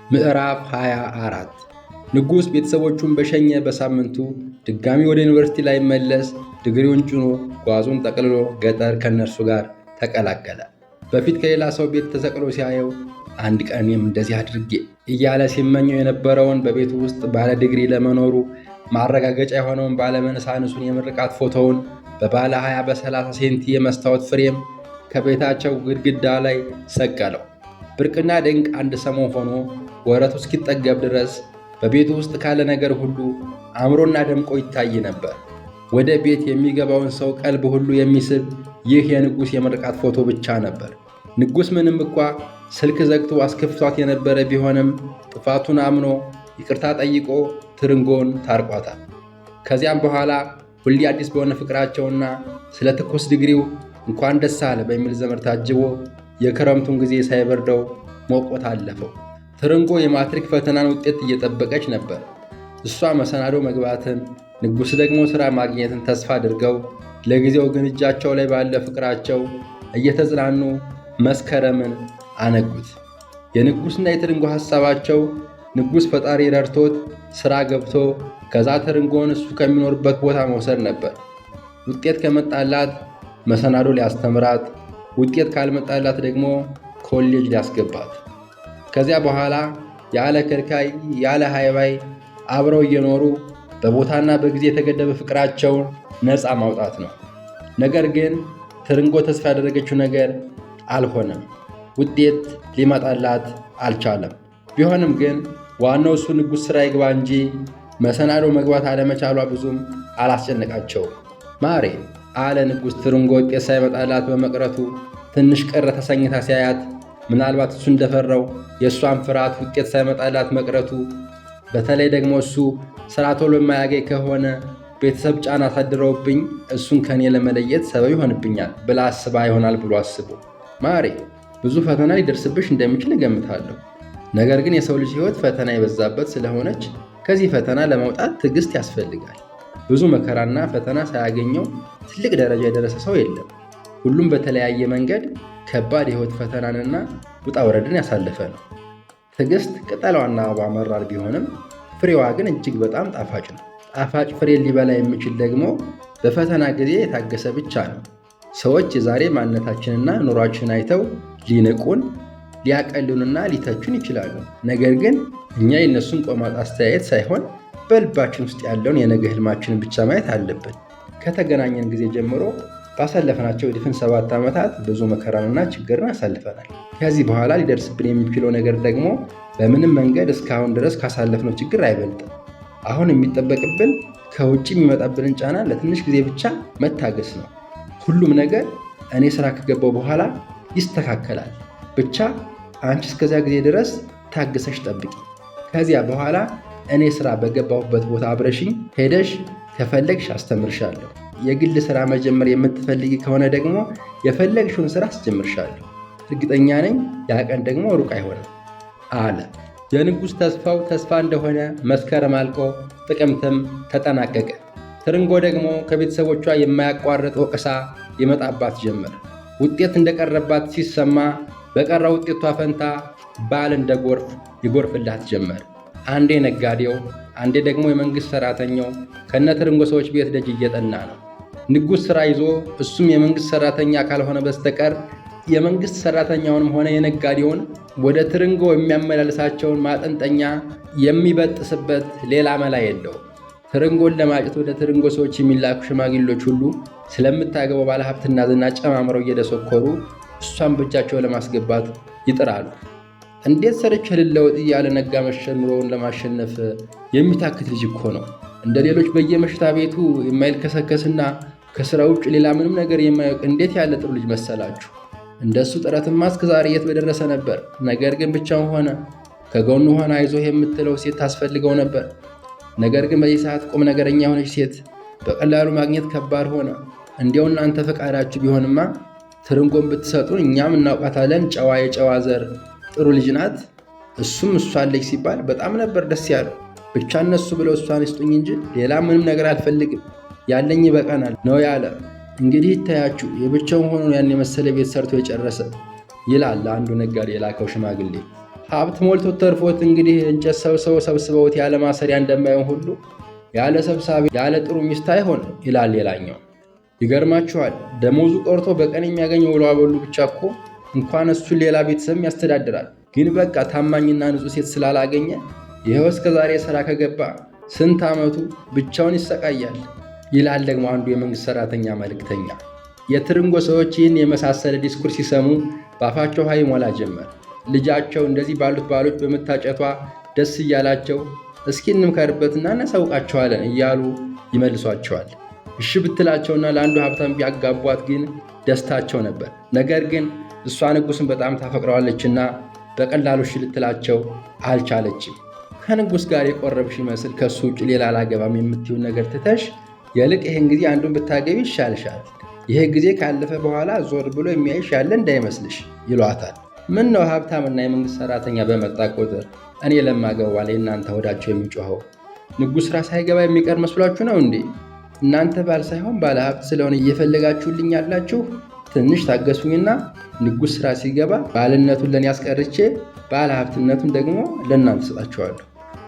ምዕራፍ 24። ንጉሥ ቤተሰቦቹን በሸኘ በሳምንቱ ድጋሚ ወደ ዩኒቨርሲቲ ላይመለስ ድግሪውን ጭኖ ጓዙን ጠቅልሎ ገጠር ከእነርሱ ጋር ተቀላቀለ። በፊት ከሌላ ሰው ቤት ተሰቅሎ ሲያየው አንድ ቀን እኔም እንደዚህ አድርጌ እያለ ሲመኘው የነበረውን በቤቱ ውስጥ ባለ ዲግሪ ለመኖሩ ማረጋገጫ የሆነውን ባለመነሳንሱን የምርቃት ፎቶውን በባለ 20 በ30 ሴንቲ የመስታወት ፍሬም ከቤታቸው ግድግዳ ላይ ሰቀለው። ብርቅና ድንቅ አንድ ሰሞን ሆኖ ወረቱ እስኪጠገብ ድረስ በቤቱ ውስጥ ካለ ነገር ሁሉ አምሮና ደምቆ ይታይ ነበር። ወደ ቤት የሚገባውን ሰው ቀልብ ሁሉ የሚስብ ይህ የንጉሥ የምርቃት ፎቶ ብቻ ነበር። ንጉሥ ምንም እንኳ ስልክ ዘግቶ አስከፍቷት የነበረ ቢሆንም ጥፋቱን አምኖ ይቅርታ ጠይቆ ትርንጎን ታርቋታል። ከዚያም በኋላ ሁሌ አዲስ በሆነ ፍቅራቸውና ስለ ትኩስ ዲግሪው እንኳን ደስ አለ በሚል ዘመር ታጅቦ የክረምቱን ጊዜ ሳይበርደው ሞቆት አለፈው። ትርንጎ የማትሪክ ፈተናን ውጤት እየጠበቀች ነበር። እሷ መሰናዶ መግባትን፣ ንጉሥ ደግሞ ሥራ ማግኘትን ተስፋ አድርገው ለጊዜው ግን እጃቸው ላይ ባለ ፍቅራቸው እየተጽናኑ መስከረምን አነጉት። የንጉሥና የትርንጎ ሐሳባቸው ንጉሥ ፈጣሪ ረድቶት ሥራ ገብቶ ከዛ ትርንጎን እሱ ከሚኖርበት ቦታ መውሰድ ነበር። ውጤት ከመጣላት መሰናዶ ሊያስተምራት፣ ውጤት ካልመጣላት ደግሞ ኮሌጅ ሊያስገባት። ከዚያ በኋላ ያለ ከልካይ ያለ ሃይባይ አብረው እየኖሩ በቦታና በጊዜ የተገደበ ፍቅራቸውን ነፃ ማውጣት ነው። ነገር ግን ትርንጎ ተስፋ ያደረገችው ነገር አልሆነም። ውጤት ሊመጣላት አልቻለም። ቢሆንም ግን ዋናው እሱ ንጉሥ ሥራ ይግባ እንጂ መሰናዶ መግባት አለመቻሏ ብዙም አላስጨነቃቸውም። ማሬ አለ ንጉሥ ትርንጎ ውጤት ሳይመጣላት በመቅረቱ ትንሽ ቅር ተሰኝታ ሲያያት ምናልባት እሱ እንደፈራው የእሷን ፍርሃት ውጤት ሳይመጣላት መቅረቱ በተለይ ደግሞ እሱ ስራ ቶሎ የማያገኝ ከሆነ ቤተሰብ ጫና አሳድረውብኝ እሱን ከኔ ለመለየት ሰበብ ይሆንብኛል ብላ አስባ ይሆናል ብሎ አስቦ፣ ማሬ ብዙ ፈተና ሊደርስብሽ እንደሚችል እገምታለሁ። ነገር ግን የሰው ልጅ ሕይወት ፈተና የበዛበት ስለሆነች ከዚህ ፈተና ለመውጣት ትዕግስት ያስፈልጋል። ብዙ መከራና ፈተና ሳያገኘው ትልቅ ደረጃ የደረሰ ሰው የለም። ሁሉም በተለያየ መንገድ ከባድ የሕይወት ፈተናንና ውጣ ውረድን ያሳለፈ ነው። ትዕግስት ቅጠሏና አበባ መራር ቢሆንም ፍሬዋ ግን እጅግ በጣም ጣፋጭ ነው። ጣፋጭ ፍሬ ሊበላ የሚችል ደግሞ በፈተና ጊዜ የታገሰ ብቻ ነው። ሰዎች የዛሬ ማንነታችንና ኑሯችንን አይተው ሊንቁን፣ ሊያቀሉንና ሊተቹን ይችላሉ። ነገር ግን እኛ የእነሱን ቆማጣ አስተያየት ሳይሆን በልባችን ውስጥ ያለውን የነገ ህልማችንን ብቻ ማየት አለብን። ከተገናኘን ጊዜ ጀምሮ ባሳለፍናቸው የድፍን 7 ዓመታት ብዙ መከራንና ችግርን አሳልፈናል። ከዚህ በኋላ ሊደርስብን የሚችለው ነገር ደግሞ በምንም መንገድ እስካሁን ድረስ ካሳለፍነው ችግር አይበልጥም። አሁን የሚጠበቅብን ከውጭ የሚመጣብንን ጫና ለትንሽ ጊዜ ብቻ መታገስ ነው። ሁሉም ነገር እኔ ስራ ከገባው በኋላ ይስተካከላል። ብቻ አንቺ እስከዚያ ጊዜ ድረስ ታግሰሽ ጠብቂ። ከዚያ በኋላ እኔ ስራ በገባሁበት ቦታ አብረሽኝ ሄደሽ ከፈለግሽ አስተምርሻለሁ። የግል ስራ መጀመር የምትፈልጊ ከሆነ ደግሞ የፈለግሽውን ስራ አስጀምርሻለሁ። እርግጠኛ ነኝ ያ ቀን ደግሞ ሩቅ አይሆንም አለ። የንጉሥ ተስፋው ተስፋ እንደሆነ መስከረም አልቆ ጥቅምትም ተጠናቀቀ። ትርንጎ ደግሞ ከቤተሰቦቿ የማያቋርጥ ወቀሳ ይመጣባት ጀመር። ውጤት እንደቀረባት ሲሰማ በቀረ ውጤቷ ፈንታ ባል እንደ ጎርፍ ይጎርፍላት ጀመር። አንዴ ነጋዴው፣ አንዴ ደግሞ የመንግሥት ሠራተኛው ከነ ትርንጎ ሰዎች ቤት ደጅ እየጠና ነው። ንጉሥ ሥራ ይዞ እሱም የመንግሥት ሠራተኛ ካልሆነ በስተቀር የመንግሥት ሠራተኛውንም ሆነ የነጋዴውን ወደ ትርንጎ የሚያመላልሳቸውን ማጠንጠኛ የሚበጥስበት ሌላ መላ የለውም። ትርንጎን ለማጨት ወደ ትርንጎ ሰዎች የሚላኩ ሽማግሌዎች ሁሉ ስለምታገባው ባለሀብትና ዝና ጨማምረው እየደሰኮሩ እሷን በእጃቸው ለማስገባት ይጥራሉ። እንዴት ሰርቼ ልለወጥ እያለ ነጋ መሸ ኑሮውን ለማሸነፍ የሚታክት ልጅ እኮ ነው። እንደ ሌሎች በየመሽታ ቤቱ የማይልከሰከስና ከስራ ውጭ ሌላ ምንም ነገር የማያውቅ እንዴት ያለ ጥሩ ልጅ መሰላችሁ። እንደሱ ጥረትማ እስከ ዛሬ የት በደረሰ ነበር። ነገር ግን ብቻውን ሆነ። ከጎኑ ሆነ አይዞህ የምትለው ሴት ታስፈልገው ነበር። ነገር ግን በዚህ ሰዓት ቁም ነገረኛ የሆነች ሴት በቀላሉ ማግኘት ከባድ ሆነ። እንዲያው እናንተ ፈቃዳችሁ ቢሆንማ ትርንጎን ብትሰጡን እኛም እናውቃታለን። ጨዋ የጨዋ ዘር ጥሩ ልጅ ናት። እሱም እሷን ልጅ ሲባል በጣም ነበር ደስ ያለው። ብቻ እነሱ ብለው እሷን ይስጡኝ እንጂ ሌላ ምንም ነገር አልፈልግም፣ ያለኝ ይበቃናል ነው ያለ። እንግዲህ ይታያችሁ የብቻውን ሆኖ ያን የመሰለ ቤት ሰርቶ የጨረሰ ይላል ለአንዱ ነጋዴ የላከው ሽማግሌ። ሀብት ሞልቶ ተርፎት እንግዲህ እንጨት ሰብስበው ሰብስበውት ያለ ማሰሪያ እንደማይሆን ሁሉ ያለ ሰብሳቢ ያለ ጥሩ ሚስት አይሆን ይላል ሌላኛው። ይገርማችኋል፣ ደሞዙ ቀርቶ በቀን የሚያገኘው ውሎ አበሉ ብቻ እኮ እንኳን እሱን ሌላ ቤተሰብም ያስተዳድራል። ግን በቃ ታማኝና ንጹሕ ሴት ስላላገኘ ይኸው እስከ ዛሬ ሥራ ከገባ ስንት ዓመቱ ብቻውን ይሰቃያል ይላል ደግሞ አንዱ የመንግሥት ሠራተኛ መልእክተኛ። የትርንጎ ሰዎች ይህን የመሳሰለ ዲስኩር ሲሰሙ በአፋቸው ውሃ ይሞላ ጀመር። ልጃቸው እንደዚህ ባሉት ባሎች በመታጨቷ ደስ እያላቸው እስኪ እንምከርበትና እናሳውቃቸዋለን እያሉ ይመልሷቸዋል። እሺ ብትላቸውና ለአንዱ ሀብታም ቢያጋቧት ግን ደስታቸው ነበር። ነገር ግን እሷ ንጉሥን በጣም ታፈቅረዋለችና በቀላሉ እሺ ልትላቸው አልቻለችም። ከንጉሥ ጋር የቆረብሽ ይመስል ከእሱ ውጭ ሌላ አላገባም የምትይውን ነገር ትተሽ ይልቅ ይህን ጊዜ አንዱን ብታገቢ ይሻልሻል። ይሄ ጊዜ ካለፈ በኋላ ዞር ብሎ የሚያይሽ ያለ እንዳይመስልሽ ይሏታል። ምን ነው ሀብታምና የመንግሥት ሠራተኛ በመጣ ቁጥር እኔ ለማገባው ላይ እናንተ ሆዳቸው የሚጮኸው ንጉሥ ሥራ ሳይገባ የሚቀር መስሏችሁ ነው እንዴ? እናንተ ባል ሳይሆን ባለ ሀብት ስለሆነ እየፈለጋችሁልኝ ያላችሁ ትንሽ ታገሱኝና ንጉሥ ሥራ ሲገባ ባልነቱን ለእኔ አስቀርቼ ባለ ሀብትነቱን ደግሞ ለእናንተ ሰጣችኋለሁ።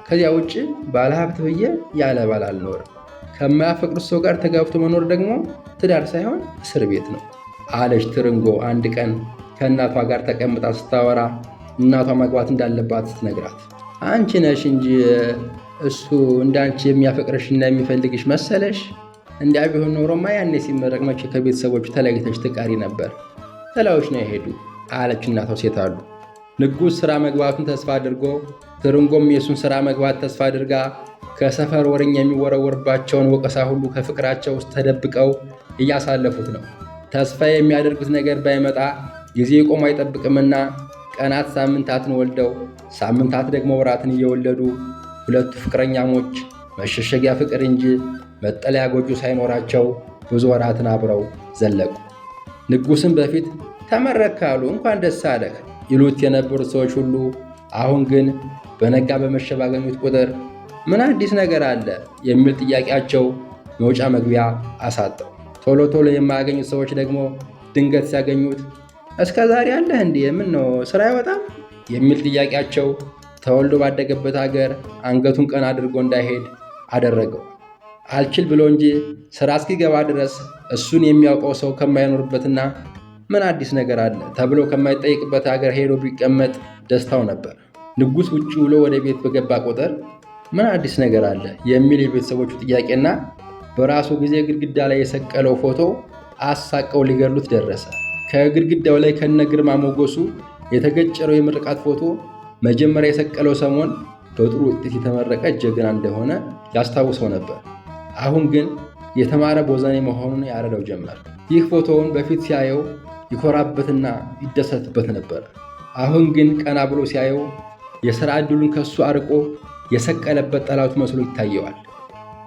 ከዚያ ውጭ ባለ ሀብት ብዬ ያለ ባል አልኖርም። ከማያፈቅሩት ሰው ጋር ተጋብቶ መኖር ደግሞ ትዳር ሳይሆን እስር ቤት ነው አለች ትርንጎ አንድ ቀን ከእናቷ ጋር ተቀምጣ ስታወራ እናቷ ማግባት እንዳለባት ስትነግራት፣ አንቺ ነሽ እንጂ እሱ እንዳንቺ የሚያፈቅርሽ እና የሚፈልግሽ መሰለሽ? እንዲያ ቢሆን ኖሮማ ያኔ ሲመረቅ መቼ ከቤተሰቦቹ ተለይተሽ ትቀሪ ነበር። ጥለውሽ ነው የሄዱ አለች እናቷ ሴት አሉ። ንጉሥ ሥራ መግባቱን ተስፋ አድርጎ ትርንጎም የእሱን ሥራ መግባት ተስፋ አድርጋ ከሰፈር ወሬኛ የሚወረወርባቸውን ወቀሳ ሁሉ ከፍቅራቸው ውስጥ ተደብቀው እያሳለፉት ነው። ተስፋ የሚያደርጉት ነገር ባይመጣ ጊዜ ቆሞ አይጠብቅምና ቀናት ሳምንታትን ወልደው ሳምንታት ደግሞ ወራትን እየወለዱ ሁለቱ ፍቅረኛሞች መሸሸጊያ ፍቅር እንጂ መጠለያ ጎጆ ሳይኖራቸው ብዙ ወራትን አብረው ዘለቁ። ንጉሥም በፊት ተመረክ አሉ እንኳን ደስ አለህ ይሉት የነበሩት ሰዎች ሁሉ አሁን ግን በነጋ በመሸ ባገኙት ቁጥር ምን አዲስ ነገር አለ የሚል ጥያቄያቸው መውጫ መግቢያ አሳጠው። ቶሎ ቶሎ የማያገኙት ሰዎች ደግሞ ድንገት ሲያገኙት እስከ ዛሬ አለህ እንዴ? ምን ነው ስራ አይወጣም የሚል ጥያቄያቸው ተወልዶ ባደገበት ሀገር አንገቱን ቀና አድርጎ እንዳይሄድ አደረገው። አልችል ብሎ እንጂ ስራ እስኪገባ ድረስ እሱን የሚያውቀው ሰው ከማይኖርበትና ምን አዲስ ነገር አለ ተብሎ ከማይጠይቅበት ሀገር ሄዶ ቢቀመጥ ደስታው ነበር። ንጉሥ ውጭ ውሎ ወደ ቤት በገባ ቁጥር ምን አዲስ ነገር አለ የሚል የቤተሰቦቹ ጥያቄና በራሱ ጊዜ ግድግዳ ላይ የሰቀለው ፎቶ አሳቀው ሊገድሉት ደረሰ። ከግድግዳው ላይ ከነ ግርማ ሞገሱ የተገጨረው የምርቃት ፎቶ መጀመሪያ የሰቀለው ሰሞን በጥሩ ውጤት የተመረቀ ጀግና እንደሆነ ያስታውሰው ነበር። አሁን ግን የተማረ ቦዘኔ መሆኑን ያረዳው ጀመር። ይህ ፎቶውን በፊት ሲያየው ይኮራበትና ይደሰትበት ነበር። አሁን ግን ቀና ብሎ ሲያየው የሥራ ዕድሉን ከሱ አርቆ የሰቀለበት ጠላቱ መስሎ ይታየዋል።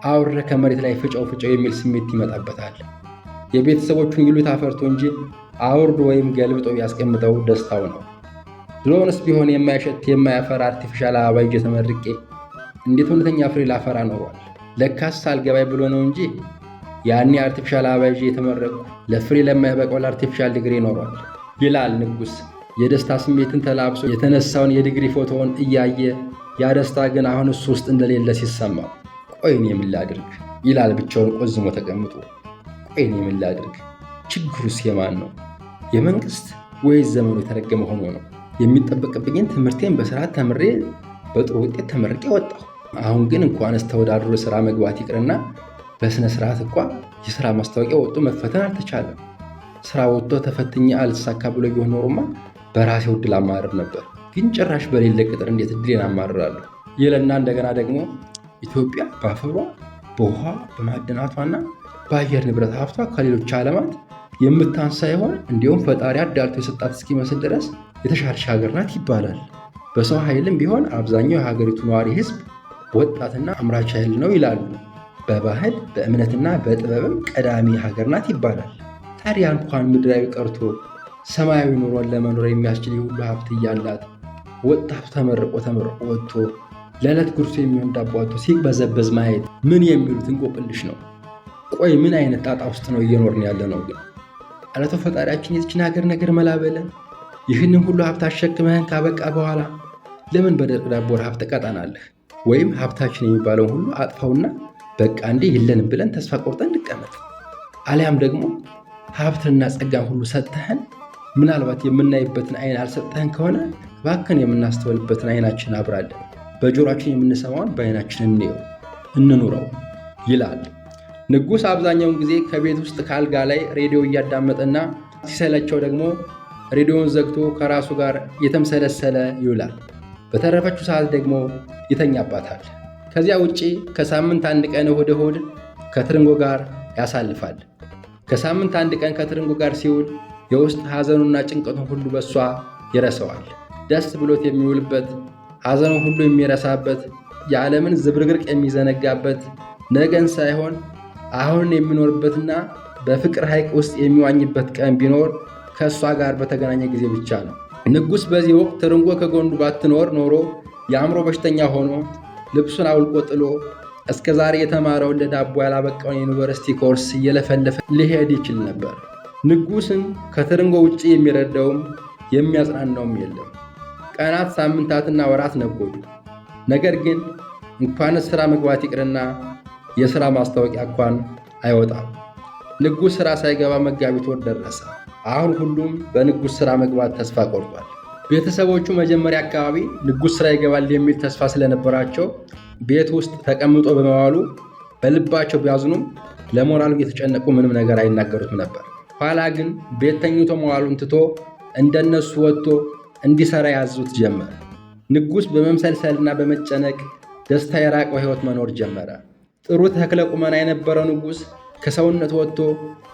አውረ ከመሬት ላይ ፍጨው ፍጨው የሚል ስሜት ይመጣበታል። የቤተሰቦቹን ይሉት አፈርቶ እንጂ አውርዶ ወይም ገልብጦ ቢያስቀምጠው ደስታው ነው። ድሮውንስ ቢሆን የማይሸት የማያፈራ artificial አበባ ይዤ ተመርቄ እንዴት እውነተኛ ፍሬ ላፈራ ኖሯል። ለካስ አልገባኝ ብሎ ነው እንጂ ያኔ artificial አበባ ይዤ የተመረቅኩ ለፍሬ ለማይበቃው ለ artificial ዲግሪ ኖሯል ይላል ንጉሥ። የደስታ ስሜትን ተላብሶ የተነሳውን የዲግሪ ፎቶውን እያየ ያ ደስታ ግን አሁን እሱ ውስጥ እንደሌለ ሲሰማው ቆይ እኔ ምን ላድርግ ይላል ብቻውን ቆዝሞ ተቀምጦ። ቆይ እኔ ምን ላድርግ? ችግሩስ የማን ነው? የመንግስት ወይስ ዘመኑ የተረገመ ሆኖ ነው? የሚጠበቅብኝን ትምህርቴን በስርዓት ተምሬ በጥሩ ውጤት ተመርቄ ወጣሁ። አሁን ግን እንኳንስ ተወዳድሮ ስራ መግባት ይቅርና በስነ ስርዓት እንኳ የስራ ማስታወቂያ ወጥቶ መፈተን አልተቻለም። ስራ ወጥቶ ተፈትኜ አልሳካ ብሎ ቢሆን ኖሮማ በራሴው እድል አማርር ነበር። ግን ጭራሽ በሌለ ቅጥር እንዴት እድሌን አማርራለሁ? ይልና እንደገና ደግሞ ኢትዮጵያ በአፈሯ፣ በውሃ፣ በማዕድናቷና በአየር ንብረት ሀብቷ ከሌሎች ዓለማት የምታንስ ሳይሆን እንዲሁም ፈጣሪ አዳልቶ የሰጣት እስኪመስል ድረስ የተሻለች ሀገር ናት ይባላል። በሰው ኃይልም ቢሆን አብዛኛው የሀገሪቱ ነዋሪ ሕዝብ ወጣትና አምራች ኃይል ነው ይላሉ። በባህል በእምነትና በጥበብም ቀዳሚ ሀገር ናት ይባላል። ታዲያ እንኳን ምድራዊ ቀርቶ ሰማያዊ ኑሮን ለመኖር የሚያስችል የሁሉ ሀብት እያላት ወጣቱ ተመርቆ ተመርቆ ወጥቶ ለዕለት ጉርሱ የሚሆን ዳቦ አጥቶ ሲቅበዘበዝ ማየት ምን የሚሉት እንቆቅልሽ ነው? ቆይ ምን አይነት ጣጣ ውስጥ ነው እየኖርን ያለ ነው ግን? ኧረ ተው ፈጣሪያችን የዚችን ሀገር ነገር መላ በለን። ይህንን ሁሉ ሀብት አሸክመህን ካበቃ በኋላ ለምን በደረቅ ዳቦ ረሃብ ትቀጣናለህ? ወይም ሀብታችን የሚባለውን ሁሉ አጥፋውና በቃ እንዲህ የለንም ብለን ተስፋ ቆርጠን እንቀመጥ። አሊያም ደግሞ ሀብትንና ጸጋን ሁሉ ሰጥተህን ምናልባት የምናይበትን አይን አልሰጠህን ከሆነ እባክህን የምናስተውልበትን አይናችን አብራለን፣ በጆሮአችን የምንሰማውን በአይናችን እንየው፣ እንኑረው ይላል። ንጉሥ አብዛኛውን ጊዜ ከቤት ውስጥ ከአልጋ ላይ ሬዲዮ እያዳመጠና ሲሰለቸው ደግሞ ሬዲዮን ዘግቶ ከራሱ ጋር የተምሰለሰለ ይውላል። በተረፈችው ሰዓት ደግሞ ይተኛባታል። ከዚያ ውጪ ከሳምንት አንድ ቀን እሁድ እሁድ ከትርንጎ ጋር ያሳልፋል። ከሳምንት አንድ ቀን ከትርንጎ ጋር ሲውል የውስጥ ሐዘኑና ጭንቀቱን ሁሉ በሷ ይረሰዋል። ደስ ብሎት የሚውልበት፣ ሐዘኑን ሁሉ የሚረሳበት፣ የዓለምን ዝብርቅርቅ የሚዘነጋበት፣ ነገን ሳይሆን አሁን የሚኖርበትና በፍቅር ሐይቅ ውስጥ የሚዋኝበት ቀን ቢኖር ከእሷ ጋር በተገናኘ ጊዜ ብቻ ነው። ንጉሥ በዚህ ወቅት ትርንጎ ከጎኑ ባትኖር ኖሮ የአእምሮ በሽተኛ ሆኖ ልብሱን አውልቆ ጥሎ እስከ ዛሬ የተማረውን ለዳቦ ያላበቃውን የዩኒቨርሲቲ ኮርስ እየለፈለፈ ሊሄድ ይችል ነበር። ንጉሥን ከትርንጎ ውጭ የሚረዳውም የሚያጽናናውም የለም። ቀናት፣ ሳምንታትና ወራት ነጎዱ። ነገር ግን እንኳንስ ሥራ መግባት ይቅርና የሥራ ማስታወቂያ እንኳን አይወጣም። ንጉሥ ሥራ ሳይገባ መጋቢት ወር ደረሰ። አሁን ሁሉም በንጉሥ ሥራ መግባት ተስፋ ቆርጧል። ቤተሰቦቹ መጀመሪያ አካባቢ ንጉሥ ሥራ ይገባል የሚል ተስፋ ስለነበራቸው ቤት ውስጥ ተቀምጦ በመዋሉ በልባቸው ቢያዝኑም ለሞራሉ እየተጨነቁ ምንም ነገር አይናገሩትም ነበር። ኋላ ግን ቤት ተኝቶ መዋሉን ትቶ እንደነሱ ወጥቶ እንዲሰራ ያዙት ጀመር። ንጉሥ በመምሰልሰልና በመጨነቅ ደስታ የራቀው ሕይወት መኖር ጀመረ። ጥሩ ተክለ ቁመና የነበረው ንጉሥ ከሰውነት ወጥቶ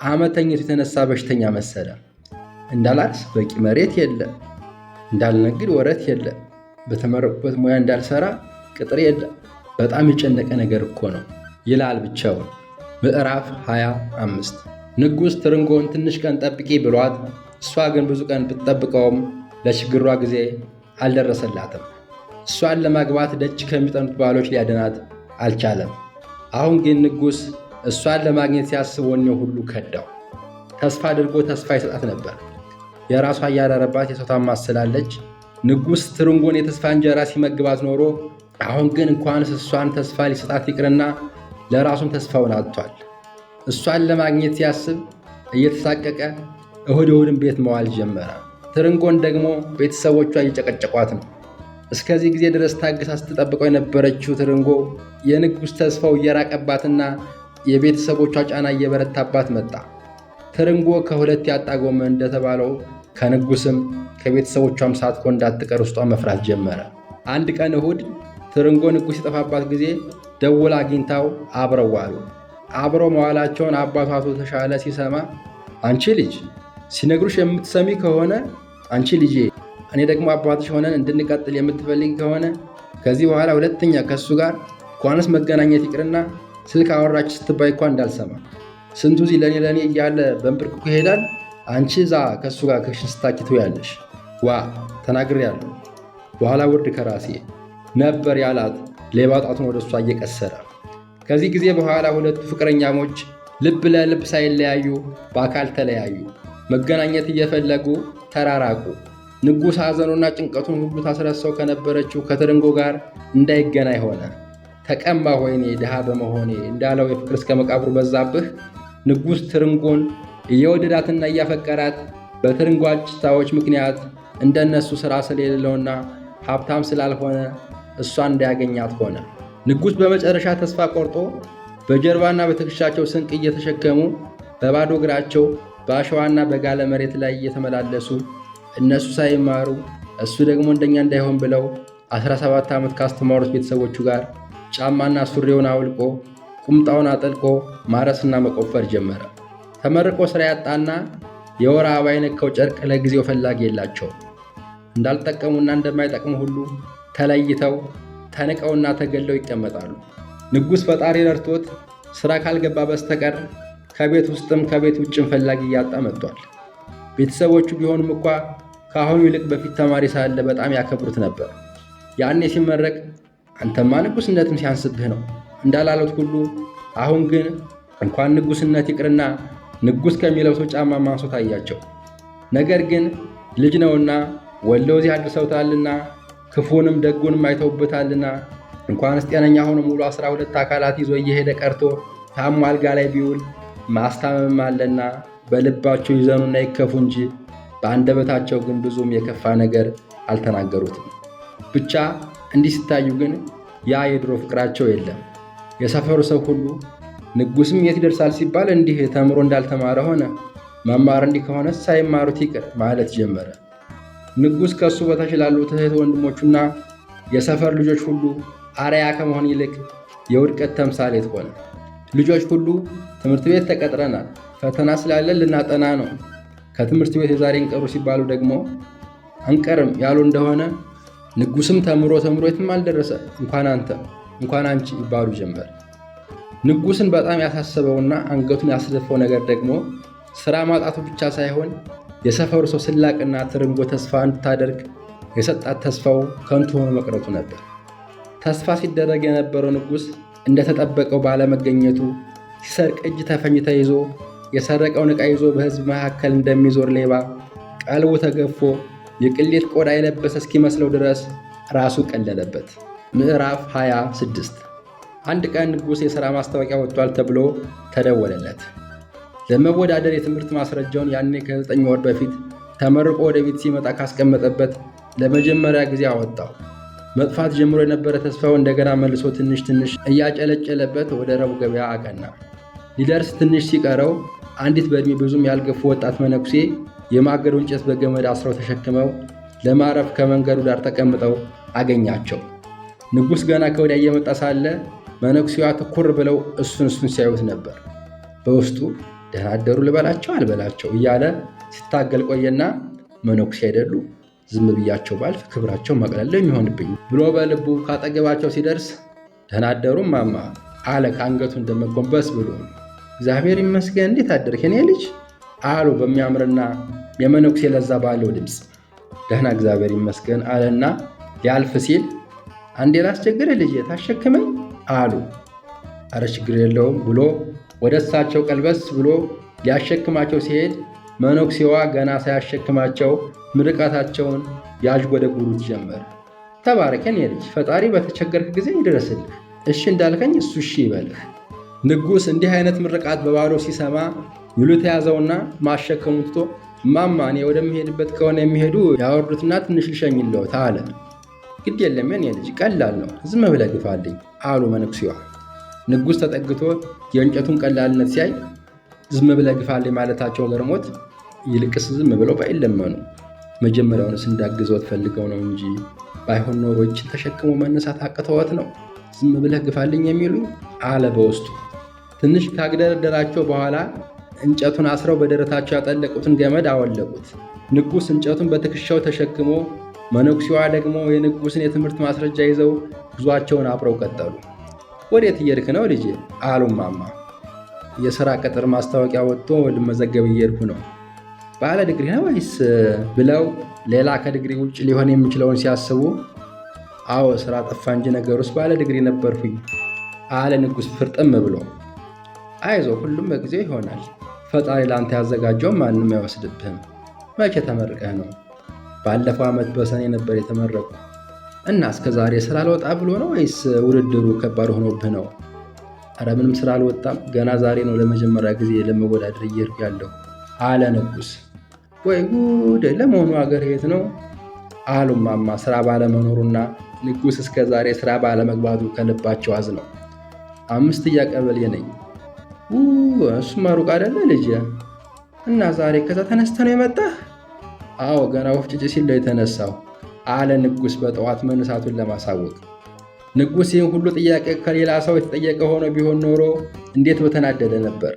ዓመት ተኝቶ የተነሳ በሽተኛ መሰለ። እንዳላርስ በቂ መሬት የለ፣ እንዳልነግድ ወረት የለ፣ በተመረቁበት ሙያ እንዳልሰራ ቅጥር የለ። በጣም የጨነቀ ነገር እኮ ነው ይላል ብቻውን። ምዕራፍ 25 ንጉሥ ትርንጎን ትንሽ ቀን ጠብቂ ብሏት፣ እሷ ግን ብዙ ቀን ብትጠብቀውም ለችግሯ ጊዜ አልደረሰላትም። እሷን ለማግባት ደጅ ከሚጠኑት ባሎች ሊያድናት አልቻለም። አሁን ግን ንጉሥ እሷን ለማግኘት ሲያስብ ወኔው ሁሉ ከዳው። ተስፋ አድርጎ ተስፋ ይሰጣት ነበር። የራሷ እያረረባት የሰው ታማስላለች። ንጉሥ ትርንጎን የተስፋ እንጀራ ሲመግባት ኖሮ አሁን ግን እንኳንስ እሷን ተስፋ ሊሰጣት ይቅርና ለራሱም ተስፋውን አጥቷል። እሷን ለማግኘት ሲያስብ እየተሳቀቀ እሁድ እሁድን ቤት መዋል ጀመረ። ትርንጎን ደግሞ ቤተሰቦቿ እየጨቀጨቋት ነው። እስከዚህ ጊዜ ድረስ ታግሳ ስትጠብቀው የነበረችው ትርንጎ የንጉሥ ተስፋው እየራቀባትና የቤተሰቦቿ ጫና እየበረታባት መጣ። ትርንጎ ከሁለት ያጣ ጎመን እንደተባለው ከንጉሥም ከቤተሰቦቿም ሳትሆን እንዳትቀር ውስጧ መፍራት ጀመረ። አንድ ቀን እሁድ ትርንጎ ንጉሥ የጠፋባት ጊዜ ደውላ አግኝታው አብረው ዋሉ። አብረው መዋላቸውን አባቷ አቶ ተሻለ ሲሰማ አንቺ ልጅ ሲነግሩሽ የምትሰሚ ከሆነ አንቺ ልጄ፣ እኔ ደግሞ አባትሽ ሆነን እንድንቀጥል የምትፈልጊ ከሆነ ከዚህ በኋላ ሁለተኛ ከእሱ ጋር እንኳንስ መገናኘት ይቅርና ስልክ አወራች ስትባይ እንኳን እንዳልሰማ። ስንቱ እዚህ ለእኔ ለእኔ እያለ በንብርክኩ ይሄዳል። አንቺ እዛ ከእሱ ጋር ክሽን ስታኪ ትውያለሽ። ዋ ተናግሬያለሁ፣ በኋላ ውርድ ከራሴ ነበር ያላት ሌባ ጣቱን ወደ እሷ እየቀሰረ። ከዚህ ጊዜ በኋላ ሁለቱ ፍቅረኛሞች ልብ ለልብ ሳይለያዩ በአካል ተለያዩ። መገናኘት እየፈለጉ ተራራቁ። ንጉሥ ሐዘኑና ጭንቀቱን ሁሉ ታስረሳው ከነበረችው ከትርንጎ ጋር እንዳይገናኝ ሆነ። ተቀማ ወይኔ ድሃ በመሆኔ እንዳለው የፍቅር እስከ መቃብሩ በዛብህ። ንጉሥ ትርንጎን እየወደዳትና እያፈቀራት በትርንጎ አጭታዎች ምክንያት እንደነሱ ሥራ ስለሌለውና ሀብታም ስላልሆነ እሷን እንዳያገኛት ሆነ። ንጉሥ በመጨረሻ ተስፋ ቆርጦ በጀርባና በትከሻቸው ስንቅ እየተሸከሙ በባዶ እግራቸው በአሸዋና በጋለ መሬት ላይ እየተመላለሱ እነሱ ሳይማሩ እሱ ደግሞ እንደኛ እንዳይሆን ብለው 17 ዓመት ካስተማሩት ቤተሰቦቹ ጋር ጫማና ሱሪውን አውልቆ ቁምጣውን አጠልቆ ማረስና መቆፈር ጀመረ። ተመርቆ ስራ ያጣና የወር አበባ የነካው ጨርቅ ለጊዜው ፈላጊ የላቸውም። እንዳልጠቀሙና እንደማይጠቅሙ ሁሉ ተለይተው ተንቀውና ተገለው ይቀመጣሉ። ንጉሥ ፈጣሪ ረድቶት ስራ ካልገባ በስተቀር ከቤት ውስጥም ከቤት ውጭም ፈላጊ እያጣ መጥቷል። ቤተሰቦቹ ቢሆኑም እኳ ከአሁኑ ይልቅ በፊት ተማሪ ሳለ በጣም ያከብሩት ነበር። ያኔ ሲመረቅ አንተማ ንጉሥነትም ሲያንስብህ ነው እንዳላሉት ሁሉ አሁን ግን እንኳን ንጉሥነት ይቅርና ንጉሥ ከሚለብሰው ጫማ ማንሶ ታያቸው። ነገር ግን ልጅ ነውና ወልደው እዚህ አድርሰውታልና ክፉንም ደጉንም አይተውበታልና እንኳንስ ጤነኛ ሆኖ ሙሉ 12 አካላት ይዞ እየሄደ ቀርቶ ታሞ አልጋ ላይ ቢውል ማስታመም አለና በልባቸው ይዘኑና ይከፉ እንጂ በአንደበታቸው ግን ብዙም የከፋ ነገር አልተናገሩትም። ብቻ እንዲህ ሲታዩ ግን ያ የድሮ ፍቅራቸው የለም። የሰፈሩ ሰው ሁሉ ንጉሥም የት ይደርሳል ሲባል እንዲህ ተምሮ እንዳልተማረ ሆነ። መማር እንዲህ ከሆነ ሳይማሩት ይቅር ማለት ጀመረ። ንጉሥ ከእሱ በታች ላሉት እህት ወንድሞቹና የሰፈር ልጆች ሁሉ አርአያ ከመሆን ይልቅ የውድቀት ተምሳሌት ሆነ። ልጆች ሁሉ ትምህርት ቤት ተቀጥረናል፣ ፈተና ስላለን ልናጠና ነው፣ ከትምህርት ቤት የዛሬ እንቀሩ ሲባሉ ደግሞ አንቀርም ያሉ እንደሆነ ንጉሥም ተምሮ ተምሮ የትም አልደረሰ፣ እንኳን አንተ እንኳን አንቺ ይባሉ ጀመር። ንጉሥን በጣም ያሳሰበውና አንገቱን ያስደፋው ነገር ደግሞ ስራ ማጣቱ ብቻ ሳይሆን የሰፈሩ ሰው ስላቅና ትርንጎ ተስፋ እንድታደርግ የሰጣት ተስፋው ከንቱ ሆኖ መቅረቱ ነበር። ተስፋ ሲደረግ የነበረው ንጉሥ እንደተጠበቀው ባለመገኘቱ ሲሰርቅ እጅ ተፈኝ ተይዞ የሰረቀውን ዕቃ ይዞ በሕዝብ መካከል እንደሚዞር ሌባ ቀልቡ ተገፎ የቅሌት ቆዳ የለበሰ እስኪመስለው ድረስ ራሱ ቀለለበት። ምዕራፍ 26። አንድ ቀን ንጉሥ የሥራ ማስታወቂያ ወጥቷል ተብሎ ተደወለለት። ለመወዳደር የትምህርት ማስረጃውን ያኔ ከ9 ወር በፊት ተመርቆ ወደ ቤት ሲመጣ ካስቀመጠበት ለመጀመሪያ ጊዜ አወጣው። መጥፋት ጀምሮ የነበረ ተስፋው እንደገና መልሶ ትንሽ ትንሽ እያጨለጨለበት ወደ ረቡዕ ገበያ አቀና። ሊደርስ ትንሽ ሲቀረው አንዲት በዕድሜ ብዙም ያልገፉ ወጣት መነኩሴ የማገዶ እንጨት በገመድ አስረው ተሸክመው ለማረፍ ከመንገዱ ዳር ተቀምጠው አገኛቸው። ንጉሥ ገና ከወዲያ እየመጣ ሳለ መነኩሴዋ ትኩር ብለው እሱን እሱን ሲያዩት ነበር። በውስጡ ደህና አደሩ ልበላቸው አልበላቸው እያለ ሲታገል ቆየና መነኩሴ አይደሉ፣ ዝም ብያቸው ባልፍ ክብራቸው መቅለል የሚሆንብኝ ብሎ በልቡ ካጠገባቸው ሲደርስ ደህና አደሩ ማማ አለ ከአንገቱ እንደመጎንበስ ብሎ። እግዚአብሔር ይመስገን፣ እንዴት አደርክ የኔ ልጅ አሉ በሚያምርና የመነኩሴ ለዛ ባለው ድምፅ። ደህና እግዚአብሔር ይመስገን አለና ሊያልፍ ሲል አንዴ ላስቸግርህ ልጄ ታሸክመኝ አሉ። አረ ችግር የለውም ብሎ ወደ እሳቸው ቀልበስ ብሎ ሊያሸክማቸው ሲሄድ መነኩሴዋ ገና ሳያሸክማቸው ምርቃታቸውን ያዥጎደጉዱት ጀመር። ተባረክ የኔ ልጅ፣ ፈጣሪ በተቸገርክ ጊዜ ይድረስልህ። እሺ እንዳልከኝ እሱ እሺ ይበልህ። ንጉሥ እንዲህ አይነት ምርቃት በባዶ ሲሰማ ይሉት የያዘውና ማሸከሙን ትቶ እማማ እኔ ወደምሄድበት ከሆነ የሚሄዱ ያወርዱትና ትንሽ ልሸኝልዎት አለ። ግድ የለም የኔ ልጅ ቀላል ነው፣ ዝም ብለህ ግፋልኝ አሉ መነኩሴዋ። ንጉሥ ተጠግቶ የእንጨቱን ቀላልነት ሲያይ ዝም ብለህ ግፋልኝ ማለታቸው ገርሞት ይልቅስ ዝም ብለው ባይለመኑ መጀመሪያውንስ እንዳግዘዎት ፈልገው ነው እንጂ ባይሆን ኖሮ ይችን ተሸክሞ መነሳት አቅተወት ነው ዝም ብለህ ግፋልኝ የሚሉኝ አለ በውስጡ። ትንሽ ካግደረደራቸው በኋላ እንጨቱን አስረው በደረታቸው ያጠለቁትን ገመድ አወለቁት። ንጉሥ እንጨቱን በትከሻው ተሸክሞ፣ መነኩሴዋ ደግሞ የንጉሥን የትምህርት ማስረጃ ይዘው ጉዟቸውን አብረው ቀጠሉ። ወዴት እየሄድክ ነው ልጄ አሉ እማማ። የሥራ ቅጥር ማስታወቂያ ወጥቶ ልመዘገብ እየሄድኩ ነው። ባለ ዲግሪ ነው ወይስ ብለው ሌላ ከዲግሪ ውጭ ሊሆን የሚችለውን ሲያስቡ፣ አዎ ስራ ጠፋ እንጂ ነገር ውስጥ ባለ ዲግሪ ነበርኩኝ አለ ንጉሥ ፍርጥም ብሎ። አይዞ ሁሉም በጊዜው ይሆናል። ፈጣሪ ለአንተ ያዘጋጀው ማንም አይወስድብህም። መቼ ተመርቀህ ነው? ባለፈው ዓመት በሰኔ ነበር የተመረቅኩ። እና እስከ ዛሬ ስራ አልወጣ ብሎ ነው ወይስ ውድድሩ ከባድ ሆኖብህ ነው? ኧረ ምንም ስራ አልወጣም። ገና ዛሬ ነው ለመጀመሪያ ጊዜ ለመወዳደር እየሄድኩ ያለሁ አለ ንጉሥ። ወይ ጉድ! ለመሆኑ አገር የት ነው? አሉ እማማ ስራ ባለመኖሩና ንጉሥ እስከ ዛሬ ስራ ባለመግባቱ ከልባቸው አዝነው። አምስተኛ ቀበሌ ነኝ። እሱማ ሩቅ አይደለ ልጄ። እና ዛሬ ከዛ ተነስተህ ነው የመጣህ? አዎ ገና ወፍ ጭጭ ሲል ነው የተነሳው አለ ንጉሥ በጠዋት መነሳቱን ለማሳወቅ። ንጉሥ ይህን ሁሉ ጥያቄ ከሌላ ሰው የተጠየቀ ሆኖ ቢሆን ኖሮ እንዴት በተናደደ ነበር።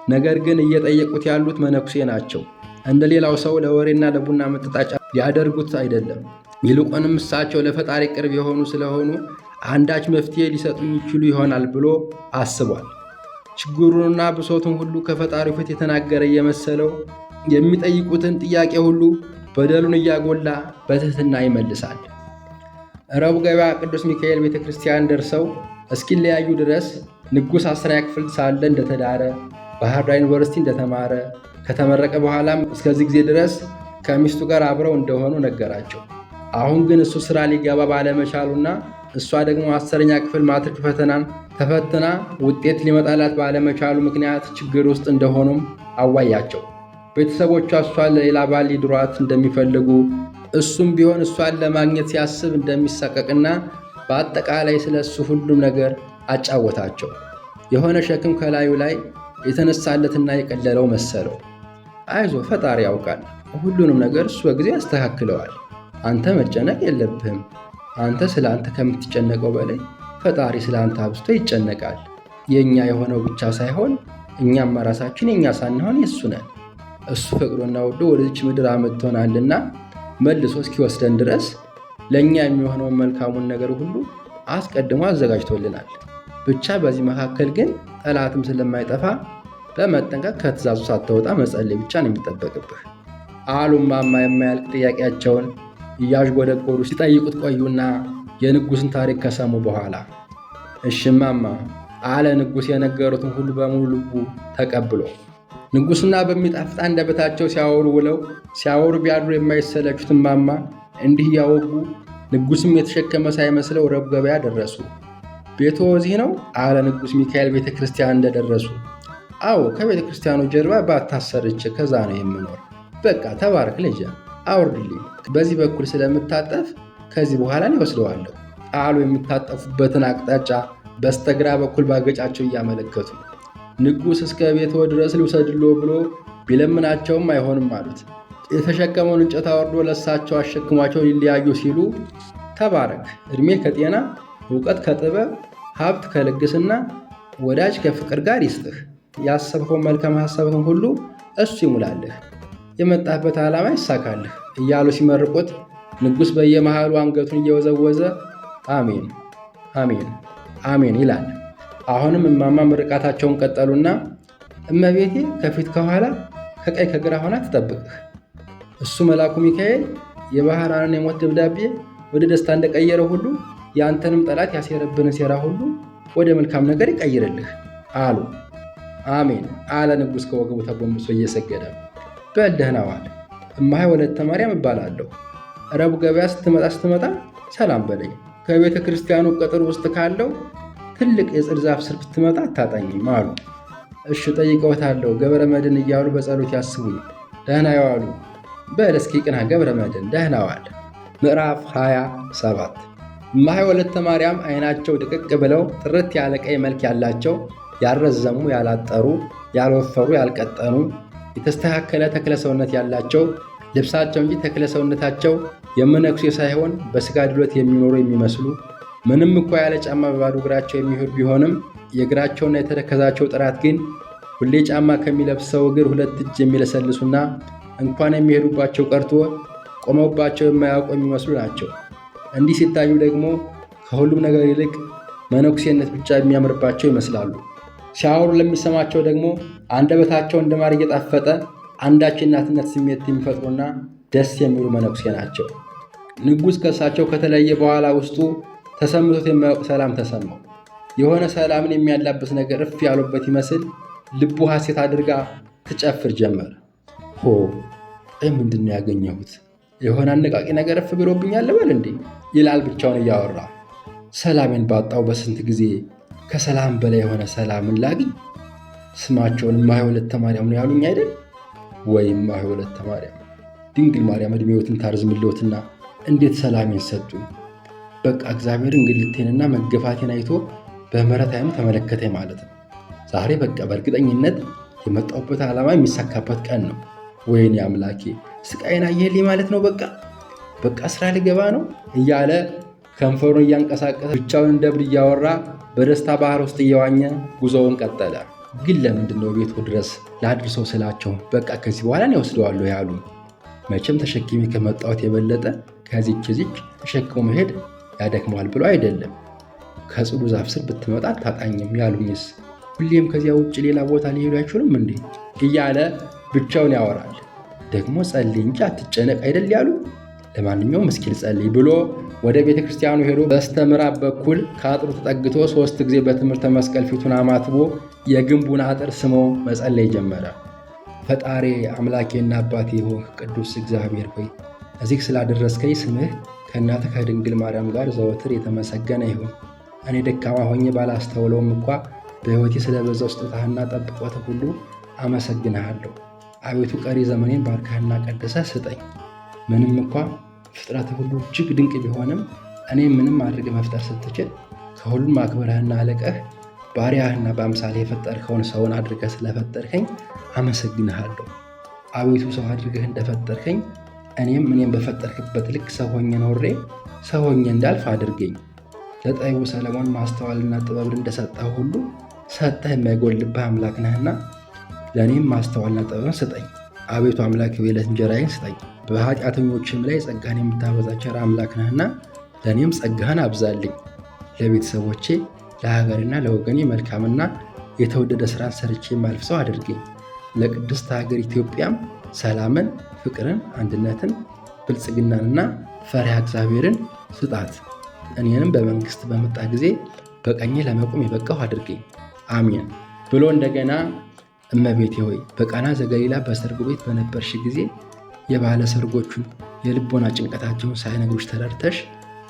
ነገር ግን እየጠየቁት ያሉት መነኩሴ ናቸው። እንደ ሌላው ሰው ለወሬና ለቡና መጠጣጫ ሊያደርጉት አይደለም። ይልቁንም እሳቸው ለፈጣሪ ቅርብ የሆኑ ስለሆኑ አንዳች መፍትሄ ሊሰጡኝ ይችሉ ይሆናል ብሎ አስቧል። ችግሩንና ብሶቱን ሁሉ ከፈጣሪው ፊት የተናገረ እየመሰለው የሚጠይቁትን ጥያቄ ሁሉ በደሉን እያጎላ በትህትና ይመልሳል። ረቡዕ ገበያ ቅዱስ ሚካኤል ቤተ ክርስቲያን ደርሰው እስኪለያዩ ድረስ ንጉሥ 10ኛ ክፍል ሳለ እንደተዳረ፣ ባህር ዳር ዩኒቨርሲቲ እንደተማረ፣ ከተመረቀ በኋላም እስከዚህ ጊዜ ድረስ ከሚስቱ ጋር አብረው እንደሆኑ ነገራቸው። አሁን ግን እሱ ስራ ሊገባ ባለመቻሉና እሷ ደግሞ 10ኛ ክፍል ማትሪክ ፈተናን ተፈትና ውጤት ሊመጣላት ባለመቻሉ ምክንያት ችግር ውስጥ እንደሆኑም አዋያቸው። ቤተሰቦቿ እሷን ለሌላ ባል ሊድሯት እንደሚፈልጉ፣ እሱም ቢሆን እሷን ለማግኘት ሲያስብ እንደሚሳቀቅና በአጠቃላይ ስለ እሱ ሁሉም ነገር አጫወታቸው። የሆነ ሸክም ከላዩ ላይ የተነሳለትና የቀለለው መሰለው። አይዞ፣ ፈጣሪ ያውቃል፣ ሁሉንም ነገር እሱ በጊዜ ያስተካክለዋል። አንተ መጨነቅ የለብህም። አንተ ስለ አንተ ከምትጨነቀው በላይ ፈጣሪ ስለ አንተ አብዝቶ ይጨነቃል። የእኛ የሆነው ብቻ ሳይሆን እኛም ራሳችን የእኛ ሳንሆን የእሱ ነን። እሱ ፈቅዶና ወዶ ወደዚች ምድር አመጥቶናልና መልሶ እስኪወስደን ድረስ ለእኛ የሚሆነውን መልካሙን ነገር ሁሉ አስቀድሞ አዘጋጅቶልናል። ብቻ በዚህ መካከል ግን ጠላትም ስለማይጠፋ በመጠንቀቅ ከትእዛዙ ሳትወጣ መጸለይ ብቻ ነው የሚጠበቅብህ አሉ እማማ። የማያልቅ ጥያቄያቸውን እያዥጎደጎዱ ሲጠይቁት ቆዩና የንጉሥን ታሪክ ከሰሙ በኋላ እሺ እማማ አለ ንጉሥ የነገሩትን ሁሉ በሙሉ ልቡ ተቀብሎ። ንጉሥና በሚጣፍጥ አንደበታቸው ሲያወሩ ውለው ሲያወሩ ቢያድሩ የማይሰለቹት እማማ እንዲህ እያወጉ ንጉሥም የተሸከመ ሳይመስለው ረቡዕ ገበያ ደረሱ። ቤቶ እዚህ ነው አለ ንጉሥ ሚካኤል ቤተ ክርስቲያን እንደደረሱ። አዎ፣ ከቤተ ክርስቲያኑ ጀርባ ባታሰርቼ ከዛ ነው የምኖር። በቃ ተባረክ ልጄ፣ አውርድልኝ። በዚህ በኩል ስለምታጠፍ ከዚህ በኋላ እኔ ወስደዋለሁ አሉ የሚታጠፉበትን አቅጣጫ በስተግራ በኩል ባገጫቸው እያመለከቱ። ንጉሥ እስከ ቤትዎ ድረስ ልውሰድሎ ብሎ ቢለምናቸውም አይሆንም አሉት። የተሸከመውን እንጨት አወርዶ ለእሳቸው አሸክሟቸው ሊለያዩ ሲሉ ተባረክ፣ ዕድሜ ከጤና፣ እውቀት ከጥበብ፣ ሀብት ከልግስና፣ ወዳጅ ከፍቅር ጋር ይስጥህ። ያሰብከውን መልካም ሀሳብህን ሁሉ እሱ ይሙላልህ፣ የመጣህበት ዓላማ ይሳካልህ እያሉ ሲመርቁት ንጉሥ በየመሃሉ አንገቱን እየወዘወዘ አሜን አሜን አሜን ይላል። አሁንም እማማ ምርቃታቸውን ቀጠሉና እመቤቴ ከፊት ከኋላ ከቀኝ ከግራ ሆና ትጠብቅህ። እሱ መልአኩ ሚካኤል የባህራንን የሞት ደብዳቤ ወደ ደስታ እንደቀየረ ሁሉ የአንተንም ጠላት ያሴረብንን ሴራ ሁሉ ወደ መልካም ነገር ይቀይርልህ አሉ። አሜን አለ ንጉሥ ከወገቡ ተጎንብሶ እየሰገደ። በል ደህና ዋል። እማሆይ ወለተ ማርያም እባላለሁ። ረቡዕ ገበያ ስትመጣ ስትመጣ ሰላም በለኝ። ከቤተ ክርስቲያኑ ቅጥር ውስጥ ካለው ትልቅ የጽድ ዛፍ ስር ብትመጣ አታጣኝም አሉ። እሺ ጠይቀውታለሁ ገብረ መድኅን እያሉ በጸሎት ያስቡኝ። ደህና ይዋሉ። በል እስኪ ቅና ገብረ መድኅን፣ ደህና ዋል። ምዕራፍ 27። እማሆይ ወለተ ማርያም አይናቸው ድቅቅ ብለው ጥርት ያለ ቀይ መልክ ያላቸው፣ ያልረዘሙ፣ ያላጠሩ፣ ያልወፈሩ፣ ያልቀጠኑ፣ የተስተካከለ ተክለ ሰውነት ያላቸው፣ ልብሳቸው እንጂ ተክለ ሰውነታቸው የመነኩሴ ሳይሆን በስጋ ድሎት የሚኖሩ የሚመስሉ፣ ምንም እኳ ያለ ጫማ በባዶ እግራቸው የሚሄዱ ቢሆንም የእግራቸውና የተረከዛቸው ጥራት ግን ሁሌ ጫማ ከሚለብሰው እግር ሁለት እጅ የሚለሰልሱና እንኳን የሚሄዱባቸው ቀርቶ ቆመውባቸው የማያውቁ የሚመስሉ ናቸው። እንዲህ ሲታዩ ደግሞ ከሁሉም ነገር ይልቅ መነኩሴነት ብቻ የሚያምርባቸው ይመስላሉ። ሲያወሩ ለሚሰማቸው ደግሞ አንደበታቸው እንደ ማር እየጣፈጠ አንዳች የእናትነት ስሜት የሚፈጥሩና ደስ የሚሉ መነኩሴ ናቸው። ንጉሥ ከእሳቸው ከተለየ በኋላ ውስጡ ተሰምቶት የማያውቅ ሰላም ተሰማው። የሆነ ሰላምን የሚያላብስ ነገር እፍ ያሉበት ይመስል ልቡ ሐሴት አድርጋ ትጨፍር ጀመር። ሆ፣ ቆይ ምንድን ነው ያገኘሁት? የሆነ አነቃቂ ነገር እፍ ብሎብኛል ልበል እንዴ? ይላል ብቻውን እያወራ። ሰላሜን ባጣው በስንት ጊዜ ከሰላም በላይ የሆነ ሰላምን ላግኝ? ስማቸውን እማሆይ ወለተ ማርያም ነው ያሉኝ አይደል? ወይ እማሆይ ወለተ ማርያም፣ ድንግል ማርያም ዕድሜዎትን ታርዝምልዎትና እንዴት ሰላሜን ሰጡኝ። በቃ እግዚአብሔር እንግልቴንና መገፋቴን አይቶ በምሕረት ዓይኑ ተመለከተኝ ማለት ነው። ዛሬ በቃ በእርግጠኝነት የመጣሁበት ዓላማ የሚሳካበት ቀን ነው። ወይኔ አምላኬ ስቃይን አየህልኝ ማለት ነው። በቃ በቃ ስራ ልገባ ነው እያለ ከንፈሩን እያንቀሳቀሰ ብቻውን እንደ እብድ እያወራ በደስታ ባህር ውስጥ እየዋኘ ጉዞውን ቀጠለ። ግን ለምንድን ነው ቤቱ ድረስ ላድርሰው ስላቸው በቃ ከዚህ በኋላ እኔ ወስደዋለሁ ያሉ? መቼም ተሸክሜ ከመጣሁት የበለጠ ከዚች ዚች ተሸክሞ መሄድ ያደክመዋል ብሎ አይደለም። ከጽዱ ዛፍ ስር ብትመጣ አታጣኝም ያሉኝስ ሁሌም ከዚያ ውጭ ሌላ ቦታ ሊሄዱ አይችሉም እንዴ? እያለ ብቻውን ያወራል። ደግሞ ጸልይ እንጂ አትጨነቅ አይደል ያሉ? ለማንኛውም እስኪ ልጸልይ ብሎ ወደ ቤተ ክርስቲያኑ ሄዶ በስተ ምዕራብ በኩል ከአጥሩ ተጠግቶ 3 ጊዜ በትምህርተ መስቀል ፊቱን አማትቦ የግንቡን አጥር ስሞ መጸለይ ጀመረ። ፈጣሪ አምላኬና አባቴ ሆህ ቅዱስ እግዚአብሔር ሆይ እዚህ ስላደረስከኝ ስምህ ከእናትህ ከድንግል ማርያም ጋር ዘወትር የተመሰገነ ይሁን። እኔ ደካማ ሆኜ ባላስተውለውም እንኳ በሕይወቴ ስለበዛው ስጦታህና ጠብቆትህ ሁሉ አመሰግንሃለሁ። አቤቱ ቀሪ ዘመኔን ባርከህና ቀድሰህ ስጠኝ። ምንም እንኳ ፍጥረትህ ሁሉ እጅግ ድንቅ ቢሆንም እኔ ምንም አድርገህ መፍጠር ስትችል ከሁሉም አክብረህና አለቀህ ባሪያህና በአምሳልህ የፈጠርከውን ሰውን አድርገህ ስለፈጠርከኝ አመሰግንሃለሁ። አቤቱ ሰው አድርገህ እንደፈጠርከኝ እኔም በፈጠርክበት ልክ ሰው ሆኜ ኖሬ ሰው ሆኜ እንዳልፍ አድርገኝ። ለጠቢቡ ሰለሞን ማስተዋልና ጥበብን እንደሰጠህ ሁሉ ሰጠህ የማይጎልብህ አምላክ ነህና ለእኔም ማስተዋልና ጥበብን ስጠኝ። አቤቱ አምላክ የዕለት እንጀራዬን ስጠኝ። በኃጢአተኞችም ላይ ጸጋህን የምታበዛ ቸር አምላክ ነህና ለእኔም ጸጋህን አብዛልኝ። ለቤተሰቦቼ ለሀገሬና ለወገኔ መልካምና የተወደደ ስራን ሰርቼ የማልፍ ሰው አድርገኝ። ለቅድስት ሀገር ኢትዮጵያም ሰላምን፣ ፍቅርን፣ አንድነትን፣ ብልጽግናንና ፈሪሃ እግዚአብሔርን ስጣት። እኔንም በመንግስት በመጣ ጊዜ በቀኜ ለመቆም የበቃሁ አድርገኝ፣ አሜን ብሎ እንደገና እመቤቴ ሆይ በቃና ዘገሊላ በሰርጉ ቤት በነበርሽ ጊዜ የባለ ሰርጎቹን የልቦና ጭንቀታቸውን ሳይነግሩሽ ተረድተሽ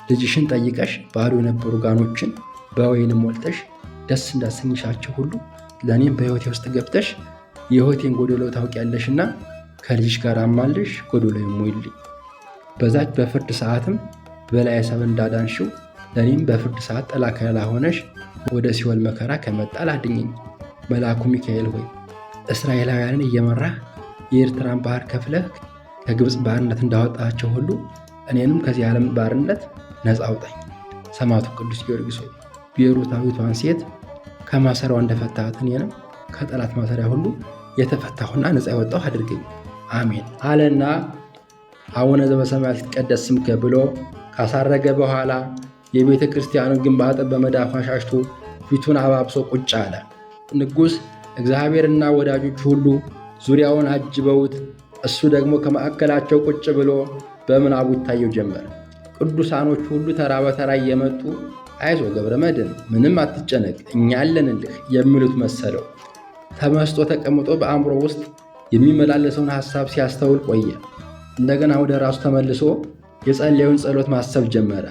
ልጅሽን ጠይቀሽ ባዶ የነበሩ ጋኖችን በወይን ሞልተሽ ደስ እንዳሰኝሻቸው ሁሉ ለእኔም በሕይወቴ ውስጥ ገብተሽ የሕይወቴን ጎደሎ ታውቂያለሽና ከልጅሽ ጋር አማልሽ ጎደሎ ይሙይልኝ። በዛች በፍርድ ሰዓትም በላይ ሰብ እንዳዳንሽው ለእኔም በፍርድ ሰዓት ጥላ ከለላ ሆነሽ ወደ ሲኦል መከራ ከመጣል አድኝኝ። መልአኩ ሚካኤል ሆይ እስራኤላውያንን እየመራህ የኤርትራን ባህር ከፍለህ ከግብፅ ባርነት እንዳወጣቸው ሁሉ እኔንም ከዚህ ዓለም ባርነት ነፃ አውጣኝ። ሰማዕቱ ቅዱስ ጊዮርጊስ ሆይ ቤሩታዊቷን ሴት ከማሰሪያዋ እንደፈታሃት እኔንም ከጠላት ማሰሪያ ሁሉ የተፈታሁና ነፃ የወጣሁ አድርገኝ፣ አሜን አለና አቡነ ዘበሰማያት ይትቀደስ ስምከ ብሎ ካሳረገ በኋላ የቤተ ክርስቲያኑን ግንብ አጥር በመዳፉ አሻሽቶ ፊቱን አባብሶ ቁጭ አለ። ንጉሥ እግዚአብሔርና ወዳጆቹ ሁሉ ዙሪያውን አጅበውት እሱ ደግሞ ከማዕከላቸው ቁጭ ብሎ በምናቡ ይታየው ጀመር። ቅዱሳኖቹ ሁሉ ተራ በተራ እየመጡ አይዞ ገብረ መድኅን ምንም አትጨነቅ፣ እኛ አለንልህ የሚሉት መሰለው። ተመስጦ ተቀምጦ በአእምሮ ውስጥ የሚመላለሰውን ሐሳብ ሲያስተውል ቆየ። እንደገና ወደ ራሱ ተመልሶ የጸለየውን ጸሎት ማሰብ ጀመረ።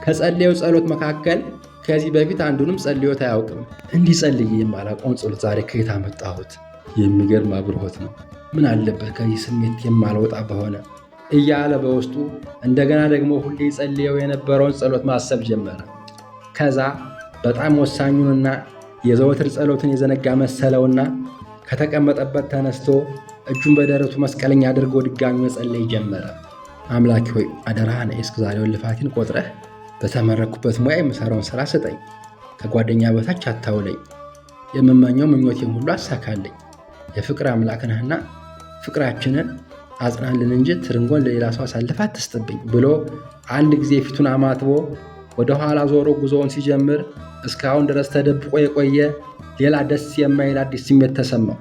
ከጸለየው ጸሎት መካከል ከዚህ በፊት አንዱንም ጸልዮት አያውቅም። እንዲህ ጸልዬ የማላውቀውን ጸሎት ዛሬ ከየት አመጣሁት? የሚገርም አብርሆት ነው። ምን አለበት ከዚህ ስሜት የማልወጣ በሆነ እያለ በውስጡ እንደገና ደግሞ ሁሌ ጸልየው የነበረውን ጸሎት ማሰብ ጀመረ። ከዛ በጣም ወሳኙንና የዘወትር ጸሎትን የዘነጋ መሰለውና ከተቀመጠበት ተነስቶ እጁን በደረቱ መስቀለኛ አድርጎ ድጋሚ መጸለይ ጀመረ። አምላኬ ሆይ አደራህን እስከ ዛሬውን ልፋቴን ቆጥረህ በተመረኩበት ሙያ የምሰራውን ስራ ስጠኝ። ከጓደኛ በታች አታውለኝ። የምመኘው ምኞቴን ሁሉ አሳካልኝ። የፍቅር አምላክ ነህና ፍቅራችንን አጽናልን እንጂ ትርንጎን ለሌላ ሰው አሳልፈህ አትስጥብኝ ብሎ አንድ ጊዜ ፊቱን አማትቦ ወደ ኋላ ዞሮ ጉዞውን ሲጀምር እስካሁን ድረስ ተደብቆ የቆየ ሌላ ደስ የማይል አዲስ ስሜት ተሰማው።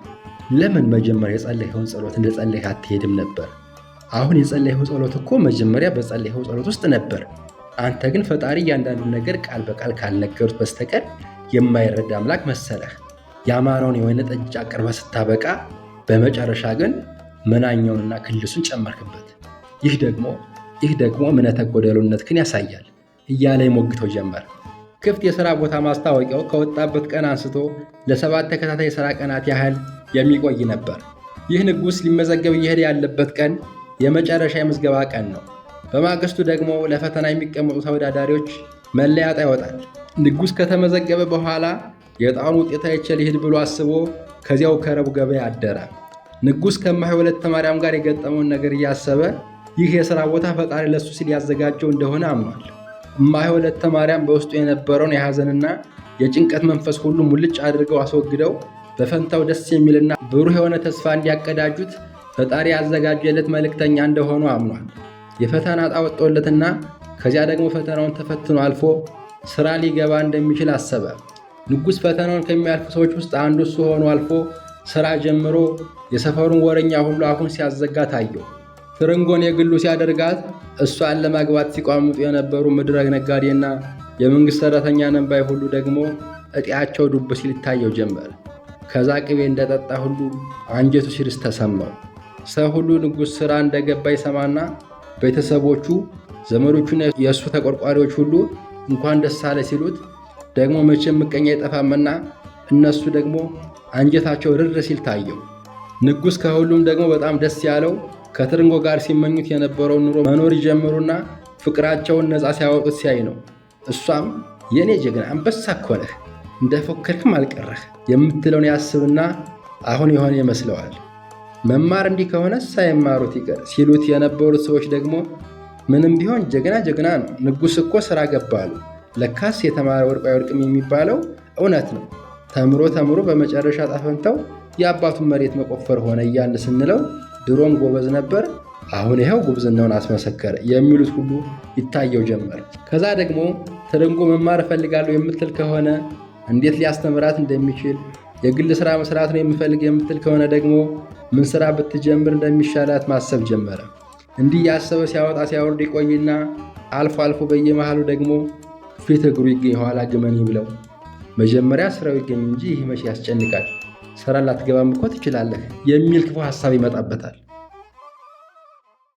ለምን መጀመሪያ የጸለይኸውን ጸሎት እንደጸለይህ አትሄድም ነበር? አሁን የጸለይኸው ጸሎት እኮ መጀመሪያ በጸለይኸው ጸሎት ውስጥ ነበር። አንተ ግን ፈጣሪ እያንዳንዱን ነገር ቃል በቃል ካልነገሩት በስተቀር የማይረዳ አምላክ መሰለህ። ያማረውን የወይን ጠጅ አቅርበህ ስታበቃ በመጨረሻ ግን መናኛውንና ክልሱን ጨመርክበት። ይህ ደግሞ እምነተ ጎደሎነትህን ያሳያል እያለ ይሞግተው ጀመር። ክፍት የሥራ ቦታ ማስታወቂያው ከወጣበት ቀን አንስቶ ለ7 ተከታታይ የሥራ ቀናት ያህል የሚቆይ ነበር። ይህ ንጉሥ ሊመዘገብ እየሄደ ያለበት ቀን የመጨረሻ የምዝገባ ቀን ነው። በማግስቱ ደግሞ ለፈተና የሚቀመጡ ተወዳዳሪዎች መለያ ዕጣ ይወጣል። ንጉሥ ከተመዘገበ በኋላ የዕጣውን ውጤት አይቼ ልሂድ ብሎ አስቦ ከዚያው ከረቡ ገበያ አደረ። ንጉሥ ከእማሆይ ወለተ ማርያም ጋር የገጠመውን ነገር እያሰበ ይህ የሥራ ቦታ ፈጣሪ ለሱ ሲል ያዘጋጀው እንደሆነ አምኗል። እማሆይ ወለተ ማርያም በውስጡ የነበረውን የሐዘንና የጭንቀት መንፈስ ሁሉ ሙልጭ አድርገው አስወግደው በፈንታው ደስ የሚልና ብሩህ የሆነ ተስፋ እንዲያቀዳጁት ፈጣሪ ያዘጋጀለት መልእክተኛ እንደሆኑ አምኗል። የፈተና ዕጣ ወጥቶለትና ከዚያ ደግሞ ፈተናውን ተፈትኖ አልፎ ስራ ሊገባ እንደሚችል አሰበ። ንጉሥ ፈተናውን ከሚያልፉ ሰዎች ውስጥ አንዱ እሱ ሆኖ አልፎ ስራ ጀምሮ የሰፈሩን ወረኛ ሁሉ አፉን ሲያዘጋ ታየው። ትርንጎን የግሉ ሲያደርጋት እሷን ለማግባት ሲቋምጡ የነበሩ ምድረ ነጋዴና የመንግሥት ሠራተኛ ነን ባይ ሁሉ ደግሞ እጢያቸው ዱብ ሲል ይታየው ጀመር። ከዛ ቅቤ እንደጠጣ ሁሉ አንጀቱ ሲርስ ተሰማው። ሰው ሁሉ ንጉሥ ሥራ እንደገባ ይሰማና ቤተሰቦቹ ዘመዶቹና የእሱ ተቆርቋሪዎች ሁሉ እንኳን ደስ አለ ሲሉት ደግሞ መቼም ምቀኛ አይጠፋምና እነሱ ደግሞ አንጀታቸው ርር ሲል ታየው። ንጉሥ ከሁሉም ደግሞ በጣም ደስ ያለው ከትርንጎ ጋር ሲመኙት የነበረውን ኑሮ መኖር ይጀምሩና ፍቅራቸውን ነፃ ሲያወጡት ሲያይ ነው። እሷም የእኔ ጀግና አንበሳ እኮ ነህ፣ እንደፎከርክም አልቀረህ የምትለውን ያስብና አሁን የሆነ ይመስለዋል። መማር እንዲህ ከሆነ ሳይማሩት ይቀር ሲሉት የነበሩት ሰዎች ደግሞ ምንም ቢሆን ጀግና ጀግና ነው፣ ንጉሥ እኮ ስራ ገባሉ። ለካስ የተማረ ወርቅ አይወድቅም የሚባለው እውነት ነው። ተምሮ ተምሮ በመጨረሻ ጣፈንተው የአባቱን መሬት መቆፈር ሆነ እያልን ስንለው ድሮም ጎበዝ ነበር፣ አሁን ይኸው ጉብዝናውን አስመሰከረ የሚሉት ሁሉ ይታየው ጀመር። ከዛ ደግሞ ትርንጎ መማር እፈልጋለሁ የምትል ከሆነ እንዴት ሊያስተምራት እንደሚችል፣ የግል ስራ መስራት ነው የምፈልግ የምትል ከሆነ ደግሞ ምን ስራ ብትጀምር እንደሚሻላት ማሰብ ጀመረ። እንዲህ ያሰበ ሲያወጣ ሲያወርድ ይቆይና አልፎ አልፎ በየመሃሉ ደግሞ ፊት እግሩ ይገኝ ኋላ ግመኔ ብለው መጀመሪያ ስራው ይገኝ እንጂ ይህ መቼ ያስጨንቃል፣ ስራ ላትገባም እኮ ትችላለህ የሚል ክፉ ሀሳብ ይመጣበታል።